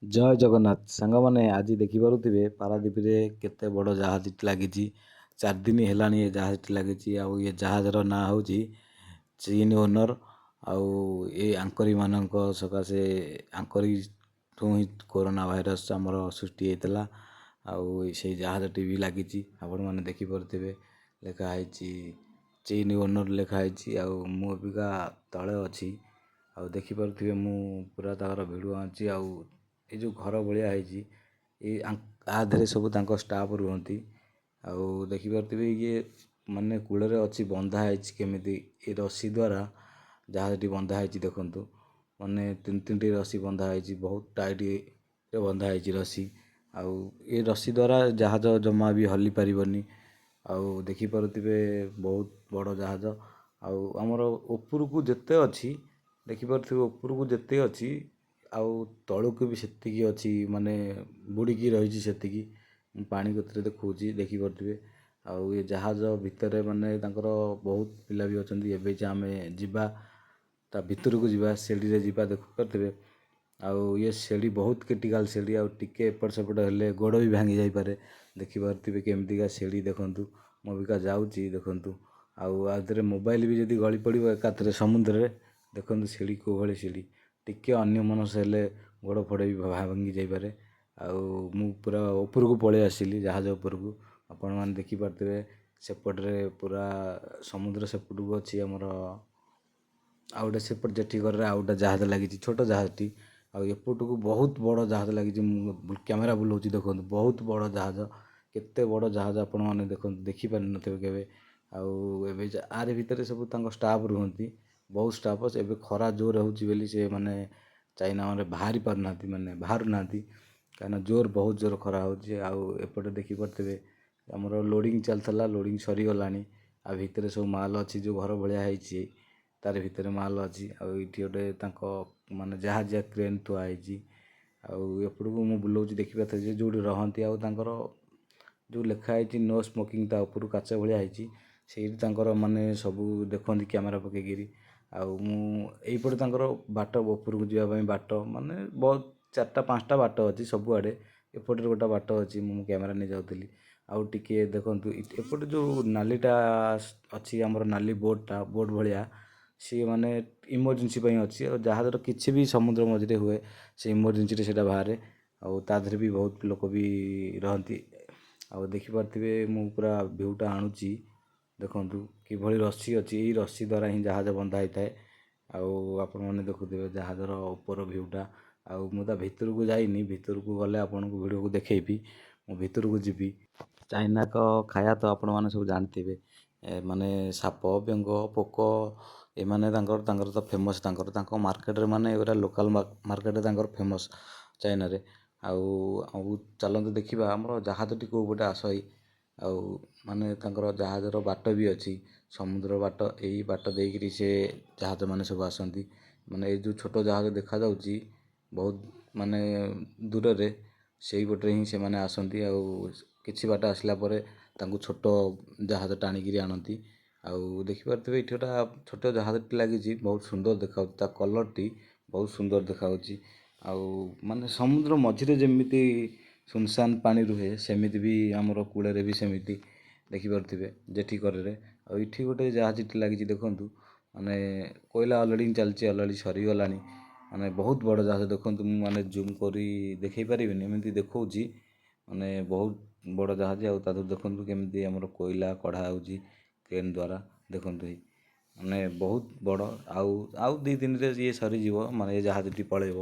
ଜୟ ଜଗନ୍ନାଥ ସାଙ୍ଗମାନେ। ଆଜି ଦେଖିପାରୁଥିବେ ପାରାଦ୍ୱୀପରେ କେତେ ବଡ଼ ଜାହାଜଟି ଲାଗିଛି। 4 ଦିନ ହେଲାଣି ଏ ଜାହାଜଟି ଲାଗିଛି। ଆଉ ଏ ଜାହାଜର ନାଁ ହେଉଛି ଚୀନ୍ ଓନର୍। ଆଉ ଏ ଆଙ୍କରିମାନଙ୍କ ସକାଶେ, ଆଙ୍କରିଠୁ ହିଁ କରୋନା ଭାଇରସ୍ ଆମର ସୃଷ୍ଟି ହେଇଥିଲା। ଆଉ ସେଇ ଜାହାଜଟି ବି ଲାଗିଛି, ଆପଣମାନେ ଦେଖିପାରୁଥିବେ, ଲେଖା ହେଇଛି ଚୀନ୍ ଓନର୍ ଲେଖା ହେଇଛି। ଆଉ ମୁଁ ଅବିକା ତଳେ ଅଛି ଆଉ ଦେଖିପାରୁଥିବେ, ମୁଁ ପୁରା ତାର ଭିଡ଼ିଓ ଆଣୁଛି। ଆଉ ଏ ଯେଉଁ ଘର ଭଳିଆ ହେଇଛି, ଏଇ ଆ ଦେହରେ ସବୁ ତାଙ୍କ ଷ୍ଟାଫ୍ ରୁହନ୍ତି। ଆଉ ଦେଖିପାରୁଥିବେ, ଇଏ ମାନେ କୂଳରେ ଅଛି, ବନ୍ଧା ହେଇଛି କେମିତି। ଏ ରସି ଦ୍ୱାରା ଜାହାଜଟି ବନ୍ଧା ହେଇଛି। ଦେଖନ୍ତୁ, ମାନେ ତିନି ତିନିଟି ରସି ବନ୍ଧା ହେଇଛି, ବହୁତ ଟାଇଟ୍ରେ ବନ୍ଧା ହେଇଛି ରସି। ଆଉ ଏ ରସି ଦ୍ୱାରା ଜାହାଜ ଜମା ବି ହଲି ପାରିବନି। ଆଉ ଦେଖିପାରୁଥିବେ, ବହୁତ ବଡ଼ ଜାହାଜ। ଆଉ ଆମର ଉପରକୁ ଯେତେ ଅଛି, ଦେଖିପାରୁଥିବେ, ଉପରକୁ ଯେତେ ଅଛି ଆଉ ତଳକୁ ବି ସେତିକି ଅଛି, ମାନେ ବୁଡ଼ିକି ରହିଛି ସେତିକି। ମୁଁ ପାଣି କତିରେ ଦେଖାଉଛି, ଦେଖିପାରୁଥିବେ। ଆଉ ଏ ଜାହାଜ ଭିତରେ ମାନେ ତାଙ୍କର ବହୁତ ପିଲା ବି ଅଛନ୍ତି। ଏବେ ଯେ ଆମେ ଯିବା, ତା ଭିତରକୁ ଯିବା, ସିଡ଼ିରେ ଯିବା, ଦେଖିପାରୁଥିବେ। ଆଉ ଇଏ ସିଡ଼ି ବହୁତ କ୍ରିଟିକାଲ୍ ସିଡ଼ି, ଆଉ ଟିକେ ଏପଟ ସେପଟ ହେଲେ ଗୋଡ଼ ବି ଭାଙ୍ଗି ଯାଇପାରେ। ଦେଖିପାରୁଥିବେ କେମିତିକା ସିଡ଼ି। ଦେଖନ୍ତୁ, ମୁଁ ଅବିକା ଯାଉଛି, ଦେଖନ୍ତୁ। ଆଉ ଆ ଦେହରେ ମୋବାଇଲ ବି ଯଦି ଗଳି ପଡ଼ିବ ଏକାଥରେ ସମୁଦ୍ରରେ। ଦେଖନ୍ତୁ ସିଡ଼ି, କେଉଁ ଭଳି ସିଡ଼ି। ଟିକେ ଅନ୍ୟମନସ୍କ ହେଲେ ଗୋଡ଼ ଫୋଡ଼ ବି ଭାଙ୍ଗି ଯାଇପାରେ। ଆଉ ମୁଁ ପୁରା ଉପରକୁ ପଳେଇ ଆସିଲି, ଜାହାଜ ଉପରକୁ। ଆପଣମାନେ ଦେଖିପାରୁଥିବେ, ସେପଟରେ ପୁରା ସମୁଦ୍ର ସେପଟକୁ ଅଛି ଆମର। ଆଉ ଗୋଟେ ସେପଟ ଜେଠି କରରେ ଆଉ ଗୋଟେ ଜାହାଜ ଲାଗିଛି, ଛୋଟ ଜାହାଜଟି। ଆଉ ଏପଟକୁ ବହୁତ ବଡ଼ ଜାହାଜ ଲାଗିଛି। ମୁଁ କ୍ୟାମେରା ବୁଲଉଛି, ଦେଖନ୍ତୁ, ବହୁତ ବଡ଼ ଜାହାଜ। କେତେ ବଡ଼ ଜାହାଜ ଆପଣମାନେ ଦେଖନ୍ତୁ, ଦେଖିପାରିନଥିବେ କେବେ। ଆଉ ଏବେ ଆରି ଭିତରେ ସବୁ ତାଙ୍କ ଷ୍ଟାଫ୍ ରୁହନ୍ତି, ବହୁତ ଷ୍ଟାଫ୍। ଏବେ ଖରା ଜୋର ହେଉଛି ବୋଲି ସେ ମାନେ ଚାଇନା ମାନେ ବାହାରି ପାରୁନାହାନ୍ତି, ମାନେ ବାହାରୁନାହାନ୍ତି, କାହିଁକିନା ଜୋର, ବହୁତ ଜୋର ଖରା ହେଉଛି। ଆଉ ଏପଟେ ଦେଖିପାରୁଥିବେ, ଆମର ଲୋଡ଼ିଂ ଚାଲିଥିଲା, ଲୋଡ଼ିଂ ସରିଗଲାଣି। ଆଉ ଭିତରେ ସବୁ ମାଲ ଅଛି। ଯେଉଁ ଘର ଭଳିଆ ହେଇଛି, ତାରି ଭିତରେ ମାଲ ଅଛି। ଆଉ ଏଇଠି ଗୋଟେ ତାଙ୍କ ମାନେ ଜାହାଜିଆ କ୍ରେନ୍ ଥୁଆ ହେଇଛି। ଆଉ ଏପଟକୁ ମୁଁ ବୁଲଉଛି, ଦେଖିପାରୁଥିବେ ଯେ ଯେଉଁଠି ରହନ୍ତି। ଆଉ ତାଙ୍କର ଯେଉଁ ଲେଖା ହେଇଛି ନୋ ସ୍ମୋକିଂ, ତା ଉପରୁ କାଚ ଭଳିଆ ହେଇଛି, ସେଇଠି ତାଙ୍କର ମାନେ ସବୁ ଦେଖନ୍ତି କ୍ୟାମେରା ପକେଇକିରି। ଆଉ ମୁଁ ଏଇପଟେ ତାଙ୍କର ବାଟ, ଉପରକୁ ଯିବା ପାଇଁ ବାଟ, ମାନେ ବହୁତ ଚାରିଟା ପାଞ୍ଚଟା ବାଟ ଅଛି ସବୁଆଡ଼େ। ଏପଟରେ ଗୋଟେ ବାଟ ଅଛି, ମୁଁ କ୍ୟାମେରା ନେଇ ଯାଉଥିଲି। ଆଉ ଟିକିଏ ଦେଖନ୍ତୁ, ଏପଟେ ଯେଉଁ ନାଲିଟା ଅଛି, ଆମର ନାଲି ବୋଟ୍ଟା, ବୋଟ୍ ଭଳିଆ, ସିଏ ମାନେ ଇମର୍ଜେନ୍ସି ପାଇଁ ଅଛି। ଆଉ ଜାହାଜର କିଛି ବି ସମୁଦ୍ର ମଝିରେ ହୁଏ, ସେ ଇମର୍ଜେନ୍ସିରେ ସେଇଟା ବାହାରେ। ଆଉ ତା ଦେହରେ ବି ବହୁତ ଲୋକ ବି ରହନ୍ତି। ଆଉ ଦେଖିପାରୁଥିବେ, ମୁଁ ପୁରା ଭିଉଟା ଆଣୁଛି। ଦେଖନ୍ତୁ କିଭଳି ରସି ଅଛି। ଏଇ ରସି ଦ୍ୱାରା ହିଁ ଜାହାଜ ବନ୍ଧା ହେଇଥାଏ। ଆଉ ଆପଣମାନେ ଦେଖୁଥିବେ ଜାହାଜର ଉପର ଭିଉଟା। ଆଉ ମୁଁ ତା ଭିତରକୁ ଯାଇନି, ଭିତରକୁ ଗଲେ ଆପଣଙ୍କୁ ଭିଡ଼ିଓକୁ ଦେଖେଇବି। ମୁଁ ଭିତରକୁ ଯିବି। ଚାଇନାକ ଖାଇବା ତ ଆପଣମାନେ ସବୁ ଜାଣିଥିବେ, ମାନେ ସାପ, ବେଙ୍ଗ, ପୋକ, ଏମାନେ ତାଙ୍କର ତ ଫେମସ୍। ତାଙ୍କର ତାଙ୍କ ମାର୍କେଟରେ, ମାନେ ଏଗୁଡ଼ା ଲୋକାଲ୍ ମାର୍କେଟରେ ତାଙ୍କର ଫେମସ୍ ଚାଇନାରେ। ଆଉ ଚାଲନ୍ତୁ ଦେଖିବା ଆମର ଜାହାଜଟି କେଉଁ ପଟେ ଆସଇ। ଆଉ ମାନେ ତାଙ୍କର ଜାହାଜର ବାଟ ବି ଅଛି, ସମୁଦ୍ର ବାଟ। ଏଇ ବାଟ ଦେଇକିରି ସେ ଜାହାଜ ମାନେ ସବୁ ଆସନ୍ତି। ମାନେ ଏଇ ଯେଉଁ ଛୋଟ ଜାହାଜ ଦେଖାଯାଉଛି ବହୁତ ମାନେ ଦୂରରେ, ସେଇପଟରେ ହିଁ ସେମାନେ ଆସନ୍ତି। ଆଉ କିଛି ବାଟ ଆସିଲା ପରେ ତାଙ୍କୁ ଛୋଟ ଜାହାଜ ଟାଣିକିରି ଆଣନ୍ତି। ଆଉ ଦେଖିପାରୁଥିବେ, ଏଇଠି ଗୋଟେ ଛୋଟ ଜାହାଜଟି ଲାଗିଛି, ବହୁତ ସୁନ୍ଦର ଦେଖାଯାଉଛି। ତା କଲର୍ଟି ବହୁତ ସୁନ୍ଦର ଦେଖାଯାଉଛି। ଆଉ ମାନେ ସମୁଦ୍ର ମଝିରେ ଯେମିତି ସୁନସାନ ପାଣି ରୁହେ, ସେମିତି ବି ଆମର କୂଳରେ ବି ସେମିତି ଦେଖିପାରୁଥିବେ ଜେଠି କରରେ। ଆଉ ଏଇଠି ଗୋଟେ ଜାହାଜଟି ଲାଗିଛି, ଦେଖନ୍ତୁ, ମାନେ କୋଇଲା ଅଲରେଡ଼ି ଚାଲିଛି, ଅଲରେଡ଼ି ସରିଗଲାଣି। ମାନେ ବହୁତ ବଡ଼ ଜାହାଜ, ଦେଖନ୍ତୁ। ମୁଁ ମାନେ ଜୁମ୍ କରି ଦେଖେଇ ପାରିବିନି, ଏମିତି ଦେଖାଉଛି। ମାନେ ବହୁତ ବଡ଼ ଜାହାଜ। ଆଉ ତା ଦେହରୁ ଦେଖନ୍ତୁ କେମିତି ଆମର କୋଇଲା କଢ଼ା ହେଉଛି କ୍ରେନ୍ ଦ୍ୱାରା। ଦେଖନ୍ତୁ ଏଇ ମାନେ ବହୁତ ବଡ଼। ଆଉ 2 ଦିନରେ ଇଏ ସରିଯିବ, ମାନେ ଏ ଜାହାଜଟି ପଳେଇବ।